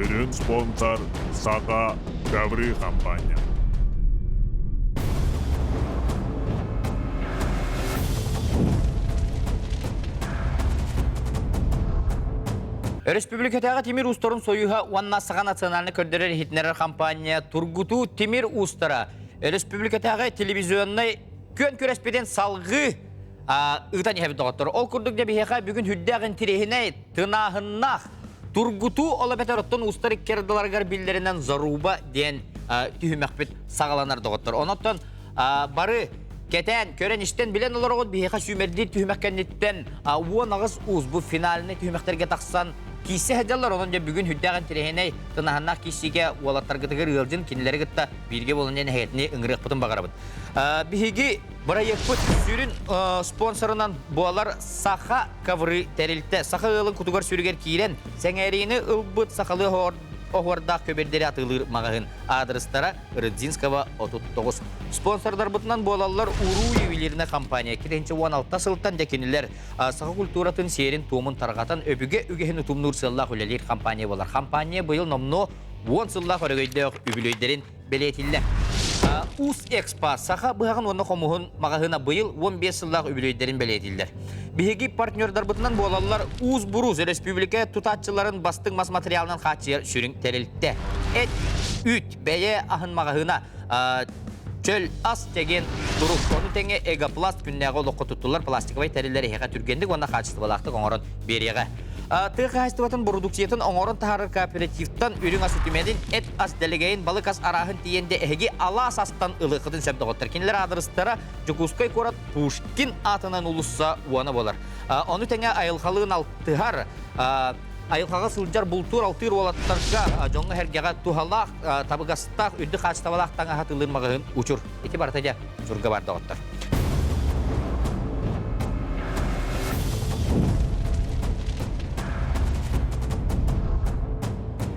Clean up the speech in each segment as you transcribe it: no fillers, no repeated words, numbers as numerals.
Сүрүн спонсор Саха Ковры хампаанньа. Өрөспүүбүлүкэтээҕи тимир уустарын сойууһа уонна Саха национальнай көрдөрөр иһитиннэрэр хампаанньа Тургутуу тимир уустара өрөспүүбүлүкэтээҕи телевизионнай күөн күрэспитин салгыы ыытан иһэбит доҕоттор. Ол курдук дьэ биһиэхэ бүгүн үрдээх интириэһинэй, тынааһыннаах тургутуу ол эбэтэр оттон уустар икки ардыларыгар биллэринэн заруба диэн түһүмэхпит саҕаланар доҕоттор. Онон бары кэтээн, көрөн, истэн, билэн олороҕут биһиэхэ сүүмэрдиир түһүмэх кэнниттэн 18 уус бу финальнай түһүмэхтэргэ тахсан киирсэ сылдьаллар. Онон дьэ бүгүн үрдээх интириэһинэй, тынаһыннаах киирсиигэ уолаттаргытыгар ыалдьын кинилэри кытта бииргэ буолан диэн эһиэтини ыҥырыахпытын баҕарабыт. Биһиги бырайыакпыт сүрүн спонсорынан буолар Саха ковры тэрилтэ. Саха ыалын кутугар сүрүгэр киирэн, сэҥээриини ылбыт сахалыы оһуордаах көбүөрдэри атыылыыр маҕаһыын. Аадырыстара Рыдзинского 39. Спонсордарбытынан буолаллар Уруу ювелирная компания. 2016 сылтан дьэ кинилэр саха культуратын сиэрин-туомун тарҕатан өбүгэ үгэһин утумнуур сыаллаах үлэлиир компания буолар. Компания быйыл номнуо 10 сыллаах өрөгөйдөөх үбүлүөйдэрин бэлиэтиллэр. Уус Экспо саха быһаҕын уонна хомуһун маҕаһыына быйыл 15 сыллаах үбүлүөйдэрин бэлиэтиллэр. Биһиги партнердарбытынан буолаллар Уус Буруус өрөспүүбүлүкэ тутааччыларын бастыҥ мас материалынан хааччыйар сүрүн тэрилтэ. Эт, үүт, бэйэ аһын маҕаһыына чөл ас чэгиэн турук. Ону тэҥэ Эгопласт күннээҕи олоххо туттуллар пластиковай тэриллэр эһиэхэ түргэнник уонна хаачыстыбалаахтык оҥорон биэриэҕэ. Тыа хаһаайыстыбатын бородууксуйатын оҥорон таһаарар кооперативтан үрүҥ ас үтүмэнин, эт ас дэлэгэйин, балык ас арааһын тиийэн де эһиги алаас астан ылыаххытын сөп доҕоттор. Кинилэр аадырыстара Дьокуускай куорат Пушкин аатынан уулусса уона буолар. Ону тэҥэ айылҕалыын алтыһар, айылҕаҕа сылдьар бултуур алтыыр уолаттарга дьоҥҥо-сэргэҕэ туһалаах, табыгастаах, үрдүк хаачыстыбалаах таҥаһы атыылыыр маҕаһыын Учур. Ити барыта дьэ Учурга бар доҕоттор.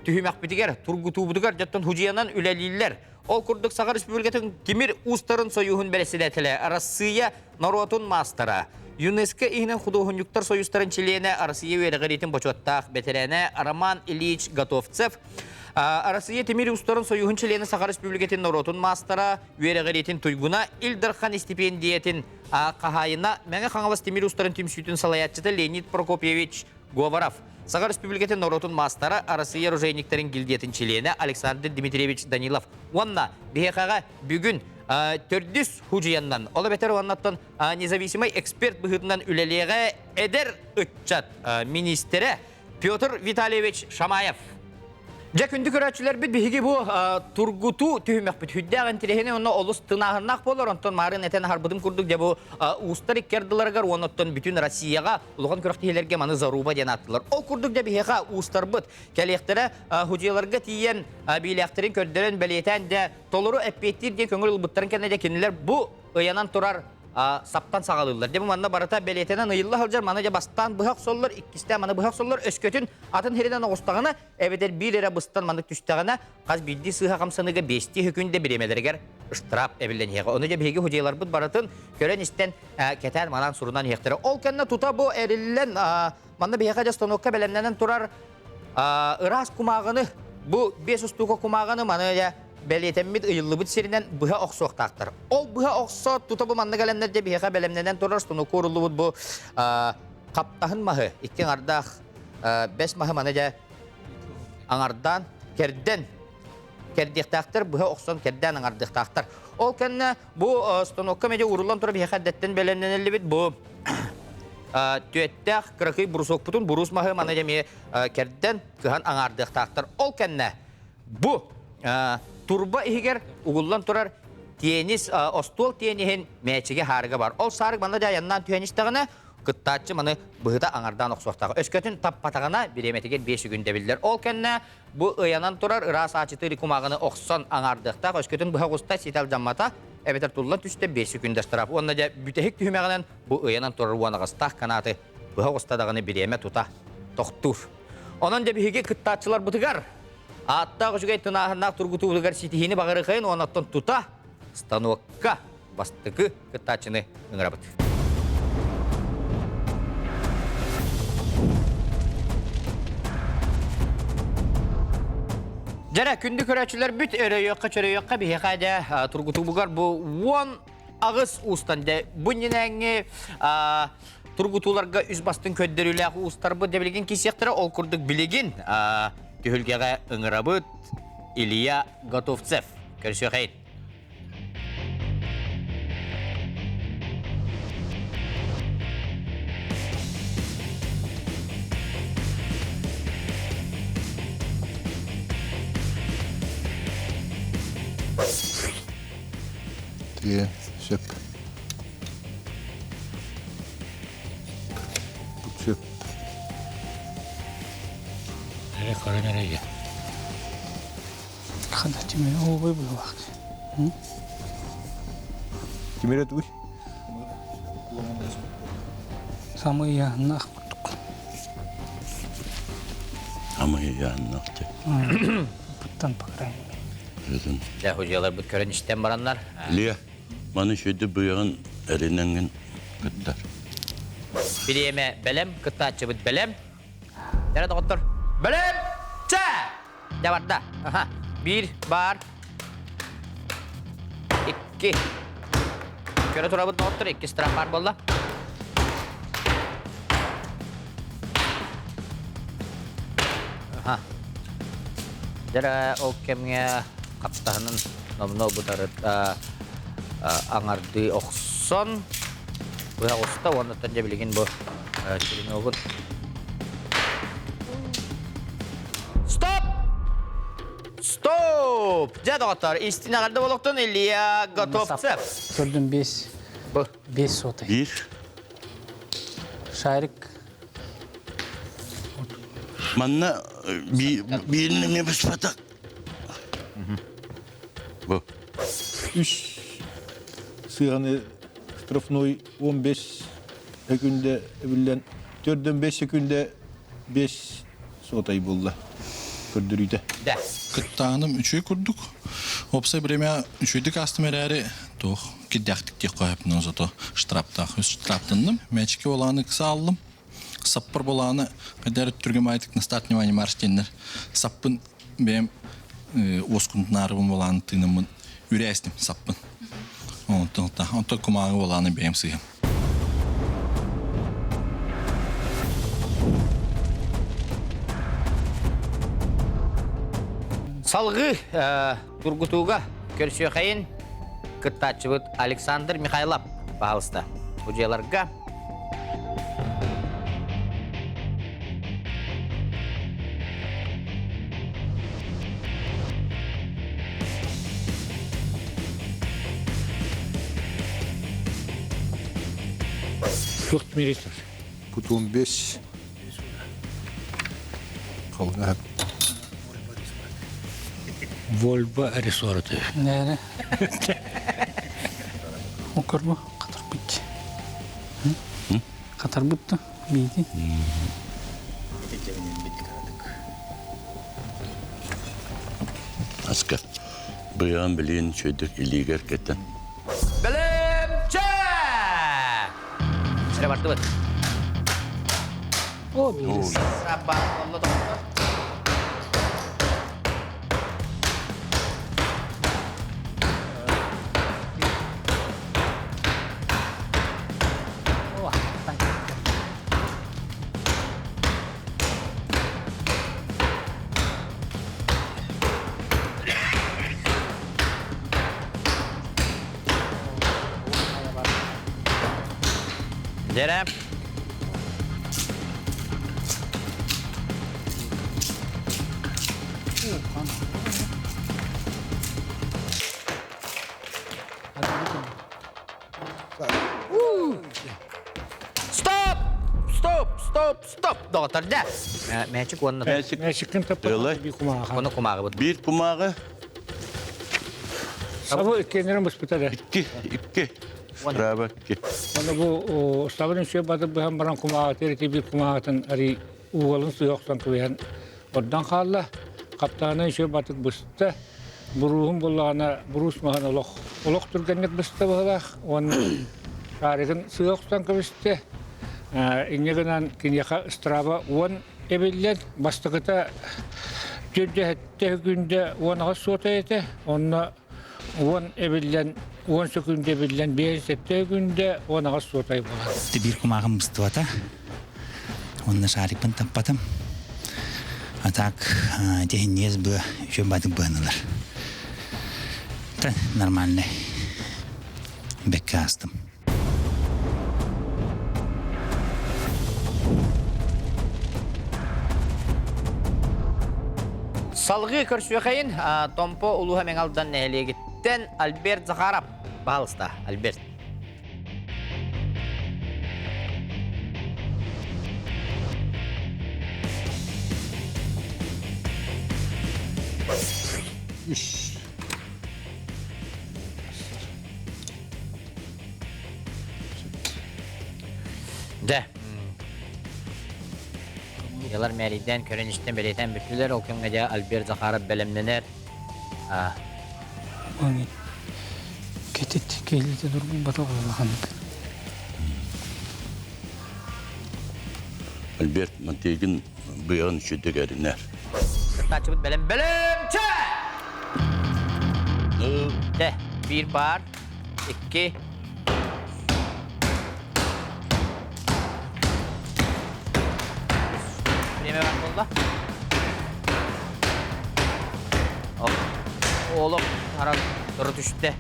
Түһүмэхпитигэр, тургутуубутугар дьоттон худьуйанан үлэлииллэр. Ол курдук Саха Республикатын Тимир уустарын сойууһун бэрэссэдээтэлэ, Арассыыйа норуотун маастара, ЮНЕСКО иһинэн худуоһунньуктар сойуустарын чилиэнэ, Арассыыйа үөрэҕириитин бочуоттаах бэтэрээнэ Роман Ильич Готовцев, Арассыыйа Тимир уустарын сойууһун чилиэнэ Саха Республикатын норуотун маастара, үөрэҕириитин туйгуна, Ил Дархан истипиэндийэтин хаһаайына, Мэҥэ Хаҥалас тимир уустарын түмсүүтүн салайааччыта Леонид Прокопьевич Говоров, Саха Республикатын норуотун маастара, Арассыыйа оружейниктарын гильдиятын чилиэнэ Александр Дмитриевич Данилов уонна биһиэхэҕэ бүгүн төрдүс худьуйаннан, ол эбэтэр уоннаттан независимый эксперт быһыытынан үлэлиэҕэ эдэр ыччат министрэ Петр Витальевич Шамаев. Дьэ, күндү көрөөччүлэрбит, биһиги бу тургутуу түһүмэхпит сүрдээх интириэһинэй уонна олус тынааһыннаах буолар. Онтон маарын этэн аһарбытым курдук, дьэ бу уустар икки ардыларыгар уонна оттон бүтүн Россияҕа улахан күрэхтэһиилэргэ маны заруба диэн ааттыылар. Ол курдук дьэ биһиэхэ уустарбыт кэлиэхтэрэ худьуйаларга тиийэн биилээхтэрин көрдөрөн бэлиэтээн дьэ толору эппиэттиир диэн көҥүл ылбыттарын кэннэ дьэ кинилэр бу ыйанан турар саптан саҕалыыллар. Дьэ бу манна барыта бэлиэтэнэн ыйылла сылдьар, маны дьэ бастаан быһа охсоллор, иккистээн маны быһа охсоллор, өскөтүн атын сиринэн оҕустаҕына, эбэтэр биир эрэ быстан маннык түстэҕинэ, хас биирдии сыыһа хамсаныыга биэстии сөкүүндэ бириэмэлэригэр штраф эбиллэн иһиэҕэ. Ону дьэ биһиги худьуйаларбыт барытын көрөн-истэн, кэтээн манан сурунан иһиэхтэрэ. Ол кэннэ тута бу эриллэн, манна биһиэхэ дьэ станокка бэлэмнэнэн турар ыраас кумааҕыны, бу биэс устуука кумааҕыны маны дьэ бэлиэтэммит ыйыллыбыт сиринэн быһа охсуохтаахтар. Ол быһа охсо тута бу маннык элэмнэр дьэ биһиэхэ бэлэмнэнэн турар станокка уруллубут бу хаптаһын маһы икки аҥардаах бэс маһы маны дьэ аҥардаан кэрдэн кэрдиэхтээхтэр быһа охсон кэрдээн аҥардыахтаахтар. Ол кэннэ бу станокка медиа уруллан турар биһиэхэ эрдэттэн бэлэмнэниллибит бу түөттээх кыракый брусокпутун буруус маһы маны дьэ эмиэ кэрдэн кыһан аҥаардыахтаахтар. Ол кэннэ Бу турба иһигэр угуллан турар теннис, остуол тенниһин мээчигэ хаарыга бар. Ол саарык манна дьэ айаннаан түһэн истэҕинэ, кыттааччы маны быһыта аҥардаан охсуохтаах. Өскөтүн таппатаҕына, бириэмэтигэр биэс үгүн дэбиллэр. Ол кэннэ бу ыйанан турар ыраас аачытыыр кумааҕыны охсон аҥаардыахтаах. Өскөтүн быһа оҕуста ситэ алдьаммата, эбэтэр туллан түстэ биэс секүндэ штраф. Уонна дьэ бүтэһик түһүмэҕинэн бу ыйанан турар уон аҕыстаах канааты быһа оҕуста даҕаны бириэмэ тута тохтуур. Онон дьэ биһиги кыттааччыларбытыгар ааттаах үчүгэй тынааһыннаах тургутуутугар ситиһиини баҕарыахайын уонна тута станокка бастакы кыттааччыны ыҥырабыт. Дьэрэ, күндү көрөөччүлэрбит, өрөйүөххэ чөрөйүөххэ биһиэхэ дьэ тургутуубугар бу 18 уустан дьэ бу иннинээҥҥи тургутууларга үс бастыҥ көрдөрүүлээх уустарбыт дьэ билигин киирсиэхтэрэ. Ол курдук билигин түһүлгэҕэ ыҥырабыт Илья Готовцев. Көрсүөхэйин. Тиэ, сөп. Сөп. Эрэ көрөн эрэ Хана тимир оҕой булуох. Тимир этуй? Самый яһыннаах курдук. Самый яһыннаах те. Буттан по крайней мере. Дьэ, худьяларбыт көрөн истэн бараннар. Лия, маны шөйді быйағын эринеңин кыттар. Бириэмэ бэлэм, кыттааччыбыт бэлэм. Дәрэ доҕоттор, бэлэм! Чэ! Дьэ барда. Аха. Биир баар. Икки. Көрө турабыт доҕоттор, икки штраф баар буолла. Аха. Дьэ ол кэмҥэ хаптаһынын номнуо бутарыта аҥардыы охсон быһа оҕуста уонна дьэ билигин бу череногун Стоп! Стоп! Дьэ, доҕоттор, истин эҕэрдэ буолуохтун Илья Готовцев. Көрдүм бес. Бу. Бес сотай. Биир. Шарик. Манна биирин эмиэ быспатах. Бу. Үс сыаны штрафной 15 секүндэ эбиллэн 4-5 секүндэ 5 сотай буолла көрдөрүүтэ. Да. Кыттааным үчүгэй курдук. Уопсай время үчүгэйдик аастым эрээри, туох кирдээхтик диэх хоһоппунан зато штрафтаах үс штрафтанным. Мээчикке болааны ыкса аллым. Саппар болааны хайдары түргэн баайтык на старт внимание марш диэннэр саппын бэйэм уоскунтунаарыбын болааны тыынаммын үрээстим саппын. Онтон онтон кумааҕы болааны бэйэм сыыһым. Салгыы тургутууга көрсүөхэйин кыттааччыбыт Александр Михайлов пожалуйста. Удьуяларга Туох миристер? Путун 5. Холга. Вольба ресорты. Нәре. Окорбу катарбыт. Катарбытты бийди. Аска. Быйаан билиин чөйдүк илиигэр кэтэн. Бэлэмчэ! Сире бардыбыт. О, бирис. Саппа, олла доҕоттор. О, Дьэрэ. Стоп! Стоп! Стоп! Стоп! Доҕоттор, дьэ. Мээчик уонна Мээчик. Мээчиккин Тыалай. таппат bir кумааҕа. Оны кумааҕыбыт. Биир кумааҕы. Сабы иккиэннэрин быспыта да. Икки, икки. Штраба икки. Оны бу сабын үшө батып быһан баран кумааҕы терити bir кумааҕытын ари угалын суйохсан кыбыһан ордан хаалла. Хаптаана үшө батык быста. Буруһун буллаҕына буруус маһын олох олох түргэнник быста быһылаах. Уонна шаригын сыа охсон кэбистэ. Инньэ гынан киниэхэ страба уон эбиллэн бастакыта. Түрдэһэттэ күндэ 18 суота этэ. Онно 10 эбиллэн 10 сөкүндэ эбиллэн 57 күндэ 18 суотай буолар. Биир кумааҕым быстыбата. Уонна шарикпын таппатым. А так тиһинниэс быа үчүн батык быһанылар. Та нормальный. Бэккэ астым. Салгыы көрсүөхэйин Томпо улууһа Мэҥалдан нэһилиэгиттэн Альберт Захаров. Пожалуйста, Альберт. Үс. Дэ. Ялар мэрийдэн көрөн истэн бэлиэтэн бүттүлэр. Ол кэмҥэ дьэ Альберт Захаров бэлэмнэнэр. Они кетит келите дургун бата улаханнык. Альберт Мантегин быйан үчүдүк эринэр. Кыттааччыбыт бэлэм бэлэм чэ! Дэ, биир бар, икки. Время бар буолла. Олох аран туру түстэ.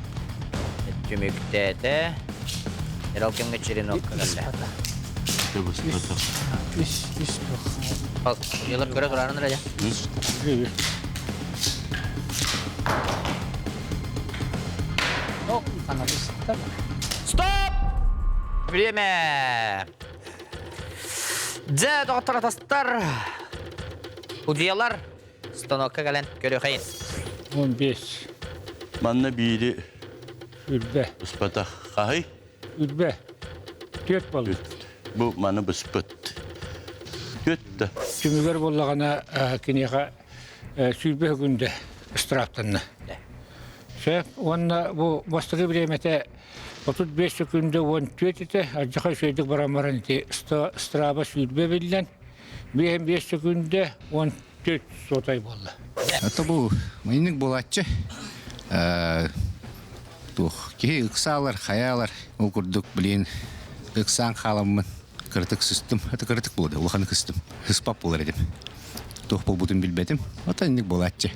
Түмүктээтэ. Эрал кэмҥэ черенок кэллэ. Үс, үс туох. Ялар көрө турарын эрэ. Стоп! Время! Дьэ, доҕоттор атастар, удьуйалар станокка кэлэн көрүөхэйин. 15. Манна биири Үрбэ. ыспатах хаһый? Үрбэ. Түөрт болду. Бу маны быспыт. Түөрт да. Түмүгэр буоллаҕына киниэхэ сүүрбэ күндэ ыстырааптанна. Сөп уонна бу бастакы бириэмэтэ 35 секунда 14 этэ, алдьархай үчүгэйдик баран баран ити страба сүүрбэ биллэн, 5 секунда 14 суотай буолла. Это бу майнык буолааччы. Туох киһи ыксаалар, хайаалар ол курдук блин ыксаан хааламмын кыратык сыстым. Это кыратык буолда, улаханы кыстым. Сыспап буолар этим. Туох буолбутун билбэтим. Ото инник буолааччы.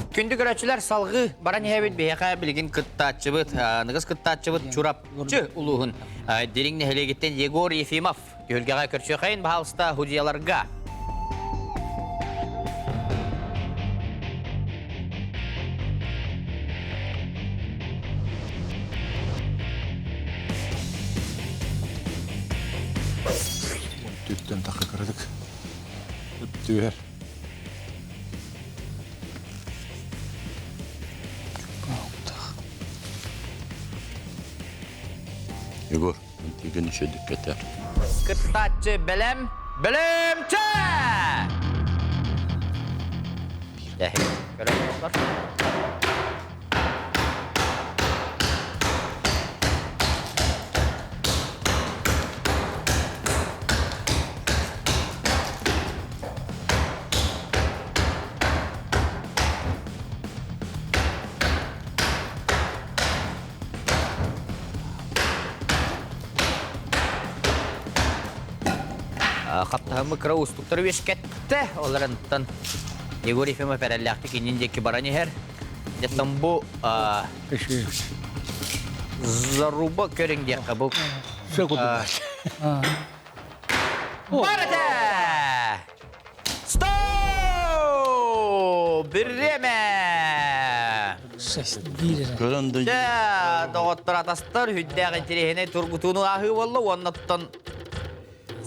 Күндү көрөөччүлэр салгыы баран иһэбит биһиэхэ билигин кыттааччыбыт, аныгыс кыттааччыбыт Чурапчы улууһун Дириҥ нэһилиэгиттэн Егор Ефимов түһүлгэҕэ көрсүөххэйин баһаалыста судьуйаларга. Түттэн тахы кырадык. Түһэр. Егор, Тигин үчүдүк Кыттааччы бэлэм, бэлэмчэ! Көрөр Хаптаһымы кыра уустуктары үөскэттэ. Оларынтан Егор Ефимов эрэллээхтик иннин диэки баран иһэр. Дьэттэн бу заруба көрүҥ диэххэ бу. Барата! Стоп! Бириэмэ! Шесть биир эрэ. Көрөн да Дьэ, доҕоттор атастар хүддээх интириэһинэй тургутууну ааһыы буолла уоннаттан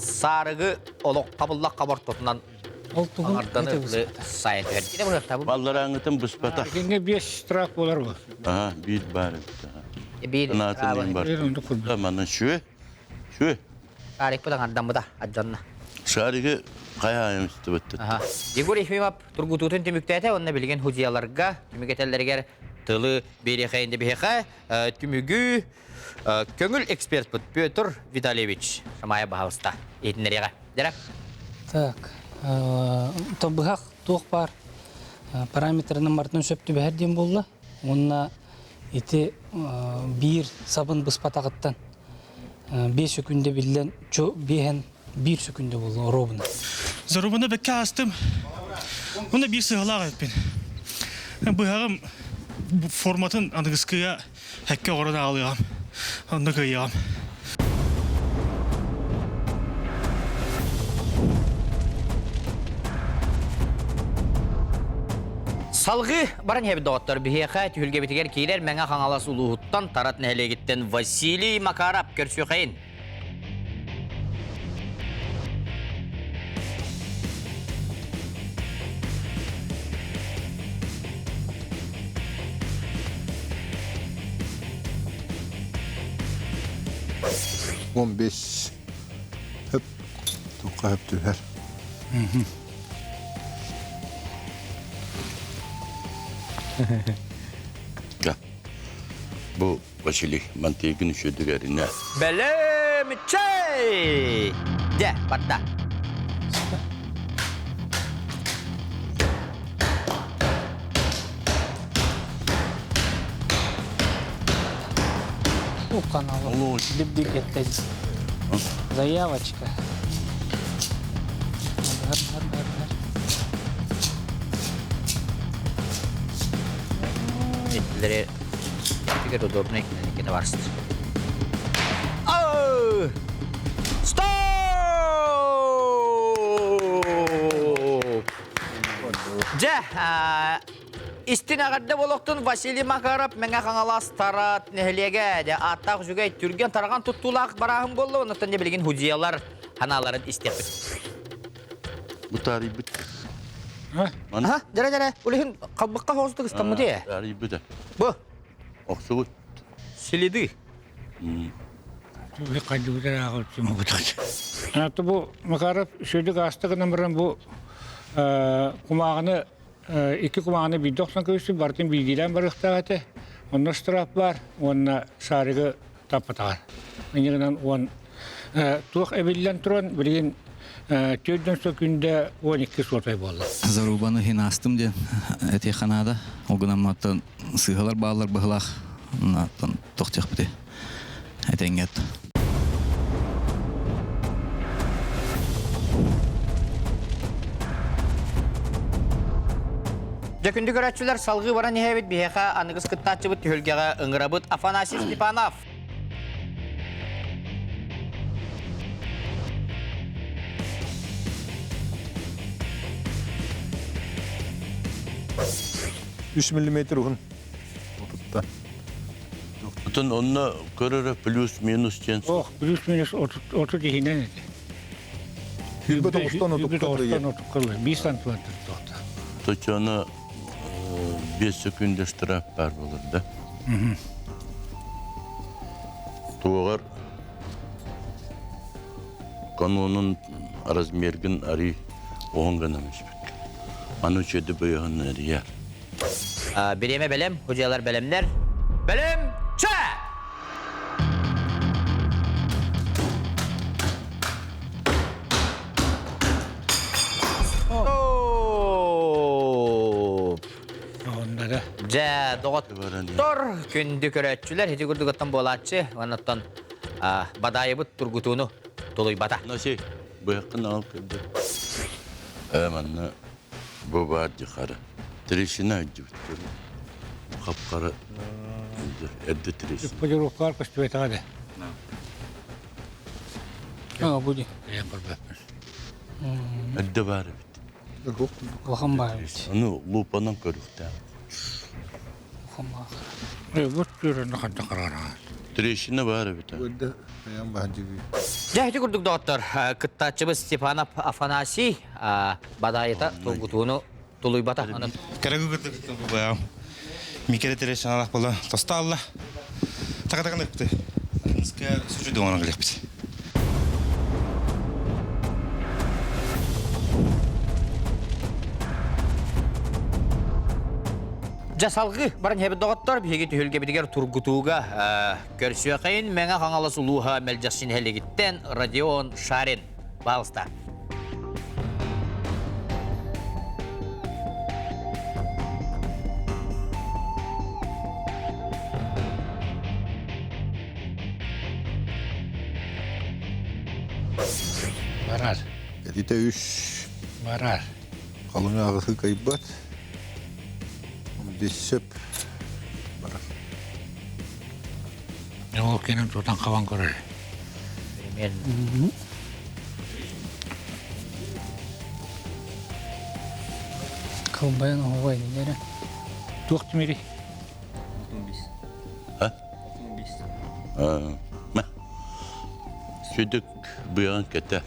саарыгы олох хабыллах хабортотунан Ол тугун аңарданы сайын түһэр. Кine быһыахтабын. Балларааҥытын быспатах. Кинге биэс штраф болар бу. Ага, биир баар эбит. Биир Ынаатын бар. Манна шүө. Шүө. Шарикпыт аҥардаммыта адьанна. Шаригы хайа үстүбүттүт. Егор Ефимов тургутуутун түмүктээтэ уонна билигин худьяларга түмүк этэллэригэр Тылы биэриэхэ инде биһиэхэ түмүгү көҥүл экспертпыт Петр Витальевич Шамаев баһаалыста иһитиннэриэҕэ. Дэрэ. Так, быһах туох баар параметрынан барытын сөп түбэһэр диэн буолла. Уонна ити биир сабын быспатаҕыттан 5 сөкүндэ биллэн биэһэн биир сөкүндэ буолла оруобуна. Зарубаны бэккэ аастым. Уонна биир сыһалаах эппин. Быһаҕым форматын аныгыскыга хэккэ оҕорон аҕалыаҕым. Онно кыайыаҕым. Салгыы баран иһэбит доҕоттор биһиэхэ түһүлгэбитигэр киирэр Мэҥэ Хаҥалас улууһуттан Тарат нэһилиэгиттэн Василий Макаров көрсүөхэйин. Он бес хөп туққа хөп түһэр. Бу Василий Мантыйгын үчүдүгэринэ. Бэлэм чэй! Дьэ, барда. У канала. Дибдик этте. Заявочка. Бар, бар, бар, бар. Эттилери Тигер удобный кинини барсты. Стоп! Дьэ, истин эҕэрдэ болохтун Василий Макаров Мэҥэ Хаҥалас Тарат нэһилиэгэ дьэ ааттаах үчүгэй түргэн тарҕан туттуулаах барааһын буолла оннуттан дьэ билигин худьялар ханааларын истиэхпит. Бу таарыйбыт. Аха, дьэрэ дьэрэ, улиһин халбыкка хоостук ыстаммыт ээ. Таарыйбыта. Бу. Охсубут. Следы. Аты бу Макаров сүдүк ааста гынан баран бу кумааҕыны икки кумааҕыны биирдэ охсон кэбиспит барытын биирдиилээн барыахтаах этэ. Онно штраф баар уонна шаригы таппатаҕар. Инньэ уон туох эбиллэн туран билигин 4 сөкүндэ 12 суотай буолла. Зарубаны иһин аастым диэн этиэххэ наада. Ол гынан маттан сыыһалар бааллар быһылаах. Аттан тохтуохпут этэҥҥэ. Дьэ күндү көрөөччүлэр салгыы баран иһэбит биһиэхэ аныгыс кыттааччыбыт түһүлгэҕэ ыҥырабыт Афанасий Степанов. Үс миллиметр уһун отутта. Отон онно көрөрө плюс-минус диэн. Ох, плюс-минус 30 иһинэн этэ. Сүүрбэ тоҕустан отукка отукка 5 сантиметр туохта. Точоно 5 секунда штраф бар болар да. Туоҕар канонун размергин ари оһон гынан испит. Аны чөдү быйаһын эрийэр. Бириэмэ бэлэм, худьялар бэлэмнэр. Бэлэм, чэ! Дьэ, доҕоттор, күндү көрөөччүлэр, ити курдугуттан буолааччы, оннуттан бадаайыбыт тургутууну тулуйбата. Носи, быһаххын ал кырдыр. Э, манна бу баар дихара. Трещина өйдүбүт. Хапкара эрдэ трещина. Полировкалар көстүбэтэҕэ да. А, буди. Эрдэ баар эбит. Улахан баар эбит. Аны лупанан көрүхтээх. Улахан баар. Бу түрөнү ханна карараан. Трещина баар эбит. Дьэ, ити курдук доҕоттор, кыттааччыбыт Степанов Афанасий бадаайыта тургутууну тулуйбата. Кэрэгү кытта Микеле трещиналаах буола тостаалла. Така-така ыпты. Ыныска сүчү доҥорон кэлиэхпит. Дьэ салгыы баран иһэбит доҕоттор, биһиги түһүлгэбитигэр тургутууга көрсүөхэйин Мэҥэ Хаҥалас улууһа Мэлдьэхсин нэһилиэгиттэн Родион Шарин. Пожалуйста. Барар. Этитэ үс. Барар. Халыҥ аҕысы кыайбат. Бисеп барар. Ол кэнэн тутан хабан көрөр. Примерно. Кылбайан оһоҕой нere? Туох тимири? А? А, Сүдүк быаҕын кэтэр.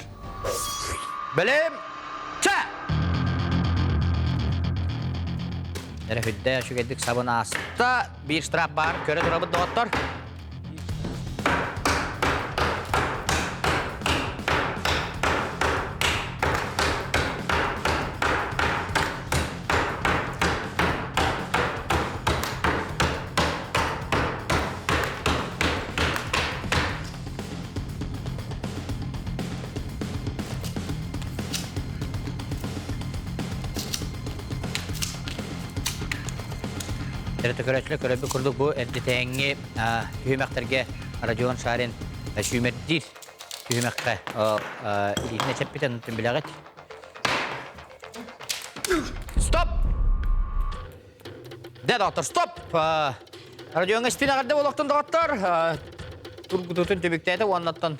Бэлэм! Ча! Эрэ хүддэ үчүгэйдик сабын ааста. Биир штраф баар. Көрө турабыт доҕоттор. Эрэтэ көрөөччүлэр көрөбүт курдук бу эрдэтээҥҥи түһүмэхтэргэ Родион Шарин сүүмэрдиир түһүмэххэ илиитин эчэппитин билэҕит. Стоп! Дэ, доктор, стоп! Родионҥа истин эҕэрдэ буолуохтун, доҕоттор. Тургутуутун түмүктээтэ уоннаттан.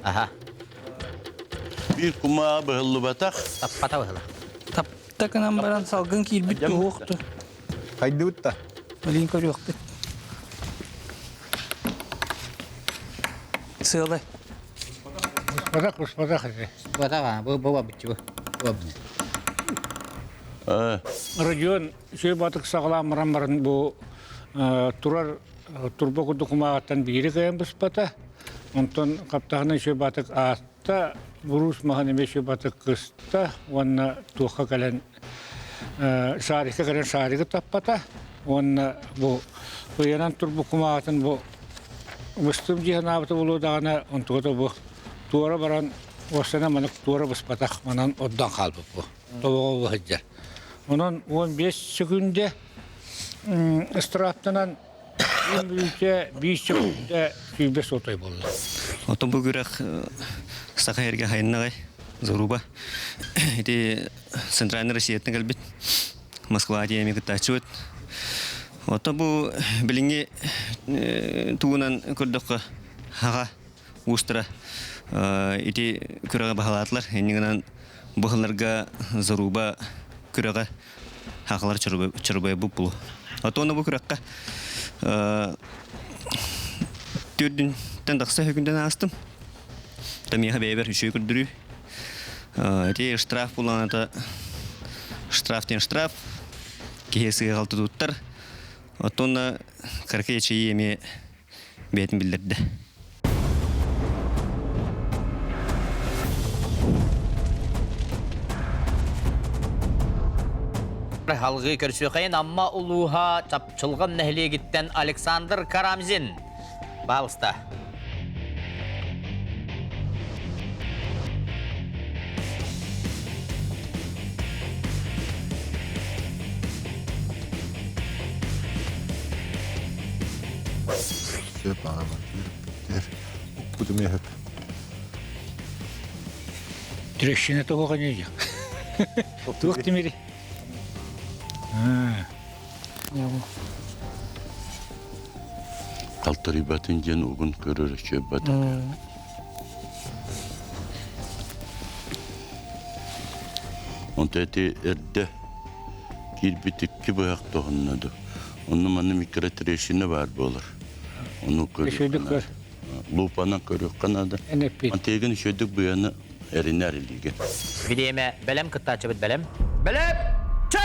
Аха. Биир кумаа быһыллыбатах. Таппата быһыла. Тапта гынан баран салгын киирбит туһуохту. Хайдыбыт да. Билин көрүөхпүт. Сыалай. Успатах, успатах ити. Успатах, бу бу бу бу. Родион үчүгэй батык саҕалаан баран баран бу турар турба курдук кумааҕыттан биири кыайан быспата. Онтон хаптаһына үчүгэй батык ааста, буруус маһын эмиэ үчүгэй батык кыста уонна туохха кэлэн шарикка кэлэн шаригы таппата уонна бу ыйанан турбут кумааҕытын бу быстым дии санаабыта буолуо даҕаны онтугата бу туора баран уостана маннык туора быспатах манан ордон хаалбыт бу тобоҕо сылдьар. Онон 15 секүндэ ыстырааптанан бүлүүтэ 5 секүндэ сүүрбэ сотой буолла. Оттон бу күрэх Саха эргэ хайыннаҕай Заруба. Ити Центральный Россияттан кэлбит Москва диэми кыттааччыбыт. Оттон бу билиҥҥи тугунан көрдөххө хаҕа уустара ити күрэҕи баһылаатылар. Иннигинэн бу сылларга Заруба күрэҕэ хахалар чорбойбут булу. Отуона бу күрэххэ төрдүнтэн тахса хүкүндэн аастым. Тамиха бэйэбэр үчүгэй көрдөрүү. Ити штраф буланата штраф диэн штраф киһи сыыһалты туттар. Оттон кыракый эчэйии эмиэ бэйэтин биллэрдэ. Халгыы көрсүөхайын Амма улууһа Чапчылҕан нэһилиэгиттэн Александр Карамзин. Пожалуйста. Сөп аҕабар күүрүппүттэр. Укпутум өһөп. Трещина того не Туох тимири? Халтарыйбатын диэн угун көрөр үчүөббат. Онто эти эрдэ киирбит икки быһах тоһунна Онно манна микротрещина баар буолар. Ону көрүөххэ Лупанан көрүөххэ наада. Антегин үчүгэйдик быаны эринэр илиигэ. Бириэмэ бэлэм кыттааччыбыт бэлэм. Бэлэм! Чэ!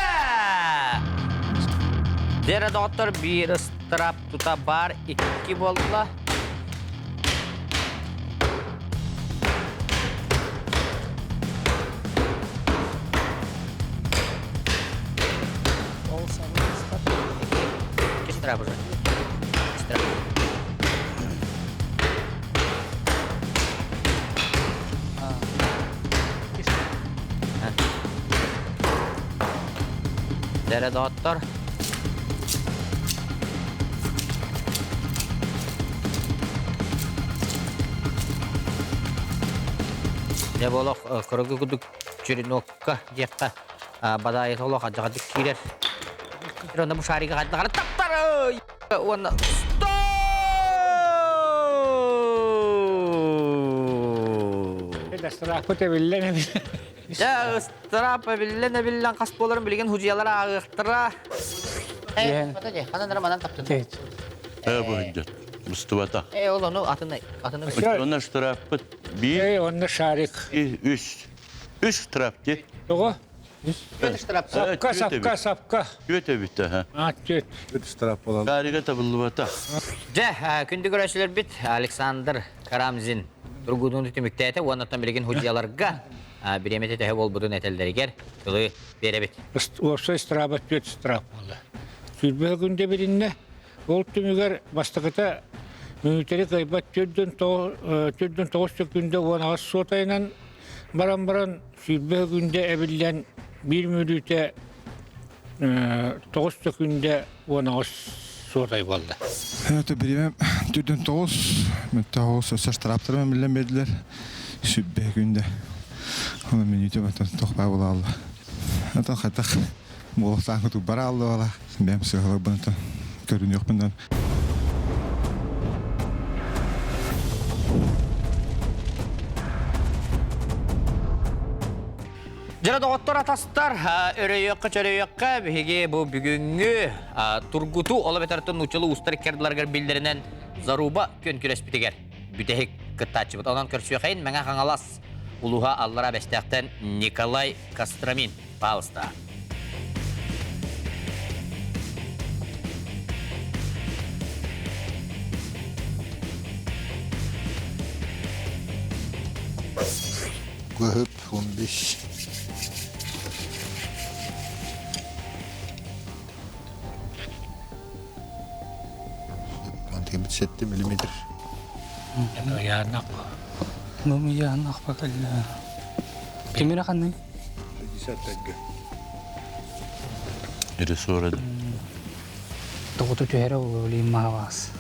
Дера доҕоттор биир ыстыраап тута баар икки буолла. Дьэрэ доҕоттор. Дьэ болох кыргы кудук черенокка диэххэ бадаайыта олох адьаҕадык киирэр. Онно бу шарига хайдах таптар уонна Ыстырааппыт эбиллэн эбиллэн. Дьэ, ыстыраап эбиллэн эбиллэн хас буоларын билигин худьуйалар ааҕыахтара. Э, ханан эрэ манан таптын. Э, бу сылдьар. Быстыбата. Э, ол ону атын атын. Онно штрафпыт биир. Э, онно шарик. Үс. Үс штраф ти. Тоҕо? Түөт штраф. Сапка, сапка, сапка. Түөт эбит, аха. А, түөт. Түөт штраф буолан. Шарига табыллыбата. Дьэ, күндү көрөөччүлэрбит Александр Карамзин тургутууну түмүктээтэ уонна билигин судьуйаларга бириэмэтэ төһө буолбутун этэллэригэр тылы биэрэбит. Уопсай штраба түөрт штраф буолла. Сүүрбэ күндэ билиннэ. Ол түмүгэр бастакыта мүнүүтэри кыайбат 409 сөкүүндэ 18 суотайынан баран баран 20 күндэ эбиллэн биир мүнүүтэ 9 сөкүүндэ 18 суотай буолла. Это бириэмэ түрдэн тоҕус, тоҕус өссө штрафтарым эмиллэн биэрдилэр. Сүббэ күндэ. Оны мүнүүтэ батан тохпай буолаалла. Атын хатах буолуохтаах кутук бара алла бэм сыһыларбын көрүнүөхпүнэн. Дьэ, доҕоттор атастар, өрөйүөххэ-чөрөйүөххэ биһиги бу бүгүҥҥү тургутуу ол эбэтэр нууччалыы уустар иккардыларыгар биллэринэн Заруба күөн күрэспитигэр бүтэһик кыттааччыбыт. Онон көрсүөхэйин Мэҥэ Хаҥалас улууһа Аллараа Бэстээхтэн Николай Костромин. Паалыста. Көһүп 15. Мантыгыбыт 7 миллиметр. Яанақ. Ну, яанақ бакалла. Кемере ханны? 65-ге. Ресуры. Тоғыту түһәрэ олуолин маһаваас.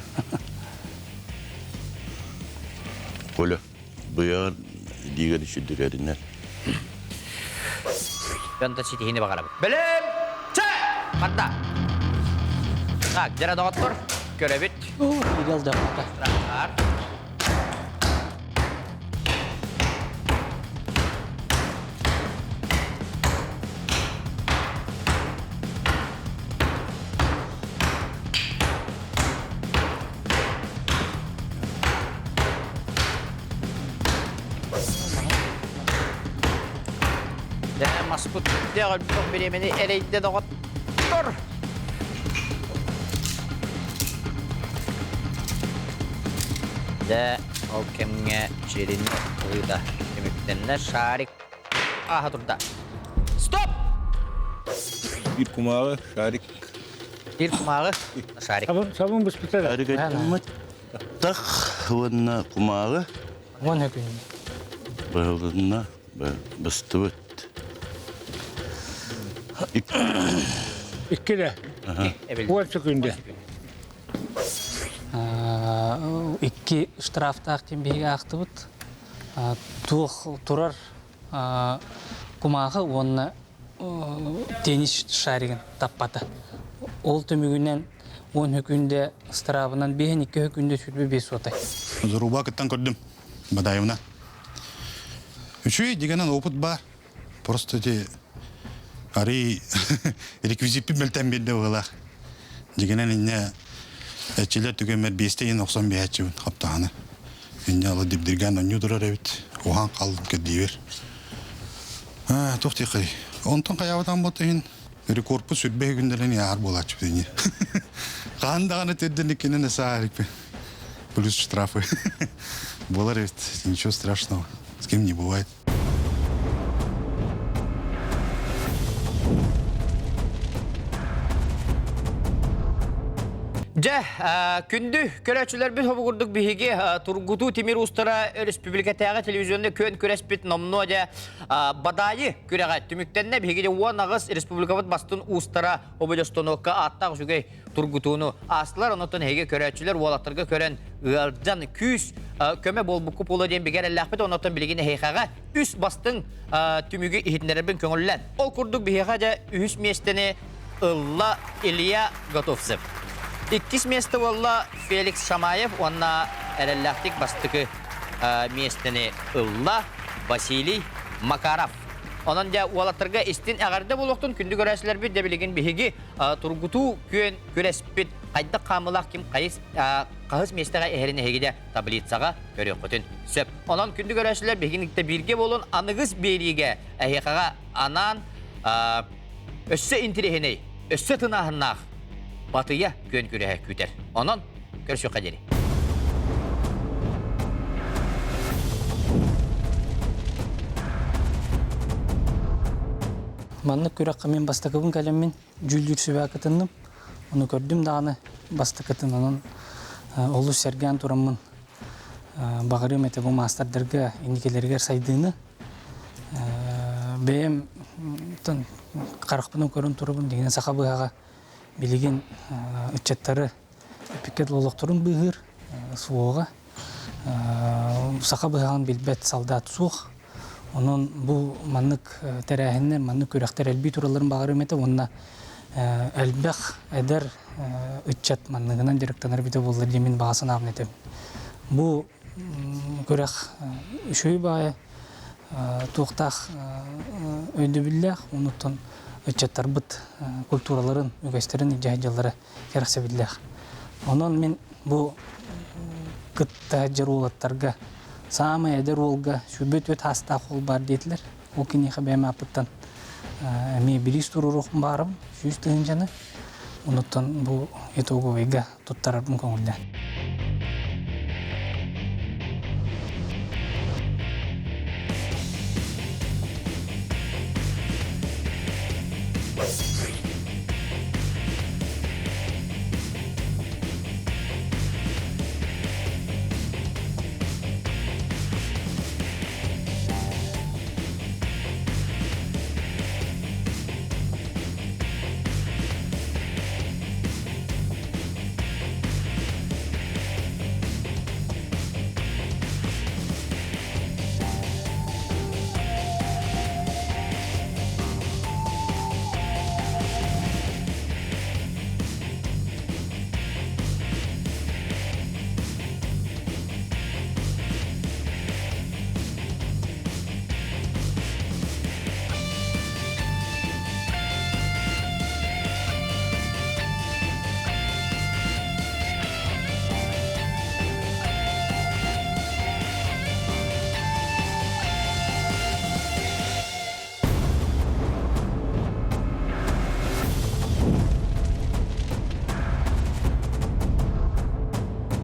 Коля, быйар дигер үчүдүгэринер. Бэнта ситиһини баҕарабыт. Бэлэм! Чэ! Хатта! Так, дьэрэ доҕоттор, көрөбүт. Игэл да. Дэ маспыт өлбөх бириэмэни эрэйдэ доҕоттор. Дэ ол кэмҥэ чирин ылыыта түмүктэннэ шарик ааһа турда. Стоп! Биир кумааҕы, шарик. Биир кумааҕы, шарик. Сабын, сабын быспыта да. Шарик айдаммыт. Тах уонна кумааҕы. Уон күн. Быһылынна, быстыбыт. Икки да. Уон секунда. Икки штрафтаах диэн биһиги аахтыбыт. Туох турар кумааҕы уонна теннис шаригын таппата. Ол түмүгүнэн 10 хөкүндэ ыстыраабынан биэһин икки хөкүндэ сүрбэ биэс суотай. Заруба кыттан көрдүм. Бадаевна. Үчүгэй дигэнэн опыт бар. Просто эти арый реквизиппин мөлтөн биэрдэ быһыылаах. Дьигинэн инньэ эчилэр түгэммэр биэстэ иһин охсон биһээччибин хаптаһаны. Инньэ ала дибдиргээн онньуу турар эбит. Уһаан хааллым кэрдиибэр. Туох диэххэй. Онтон хайаабатаан буолта иһин рекордпут сүрбэ күннэрин яар буолааччыбыт инньэ. Хаһан даҕаны тирдин иккинэн эсээ Плюс штрафы. Буолар эбит. Ничего страшного. С кем не бывает. Дьэ, күндү көрөөччүлэрбит хобу курдук биһиги Тургутуу тимир уустара өрөспүүбүлүкэтээҕи телевизионный күөн күрэспит номнуо дьэ Бадаайы күрэҕэ түмүктэннэ. Биһиги дьэ 18 республикабыт бастын уустара ободьостонуокка ааттаах үчүгэй тургутууну аастылар. Онон эһиги көрөөччүлэр уолаттарга көрөн ыалдьан күүс көмө буолбукку буолуо диэн бигэ эрэллээхпит. Онон билигин эһиэхэҕэ үс бастыҥ түмүгү иһитиннэрэрбин көҥүллэн. Ол курдук биһиэхэ дьэ үһүс миэстэни ылла Илья Готовцев. Иккис миэстэ буолла Феликс Шамаев уонна эрэллээхтик бастакы миэстэни ылла Василий Макаров. Онон дьэ уолаттарга истин эҕэрдэ буолуохтун күндү көрөөччүлэрбит дьэ билигин биһиги тургутуу күөн күрэспит хайдах хаамылаах ким хайыс хаһыс миэстэҕэ эһэрин эһиги дьэ таблицаҕа көрүөххүтүн сөп. Онон күндү көрөөччүлэр биһигини кытта бииргэ буолун аныгыс биэриигэ эһиэхэҕэ анаан Өссө интириэһинэй, өссө тынааһыннаах Батыйа күөн күрэһэ күүтэр. Онон көрсүөххэ диэри. Маннык күрэххэ мин бастакыбын кэлэммин дьүүллүүр сүбэ кытынным. Ону көрдүм даҕаны бастакытын онон олус сэргээн тураммын баҕарыам этэ бу маастардарга инникилэригэр сайдыыны. Бэйэм харахпынан көрөн турабын дигинэн саха быһаҕа билигин ыччаттары эпикет олохторун быыһыыр суоҕа. Саха быһаҕын билбэт солдат суох. Онон бу маннык тэрээһиннэр, маннык күрэхтэр элбии туралларын баҕарыам этэ уонна элбэх эдэр ыччат манныгынан дьарыктанар эбитэ буоллар диэн мин баҕа санаабын этэбин. Бу күрэх үчүгэй баҕайы туохтаах өйдөбүллээх, онуттан ыччаттарбыт культураларын, үгэстэрин илдьэ сылдьаллара кэрэхсэбиллээх. Онон мин бу кытта сылдьар уолаттарга саамай эдэр уолга 24 саастаах уол баар диэтилэр. Ол киниэхэ бэйэм ааппыттан эмиэ бириис туруоруохпун баарым, 100 тыһыынчаны. Онуттан бу итоговыйга туттарарбын көҥүллээн.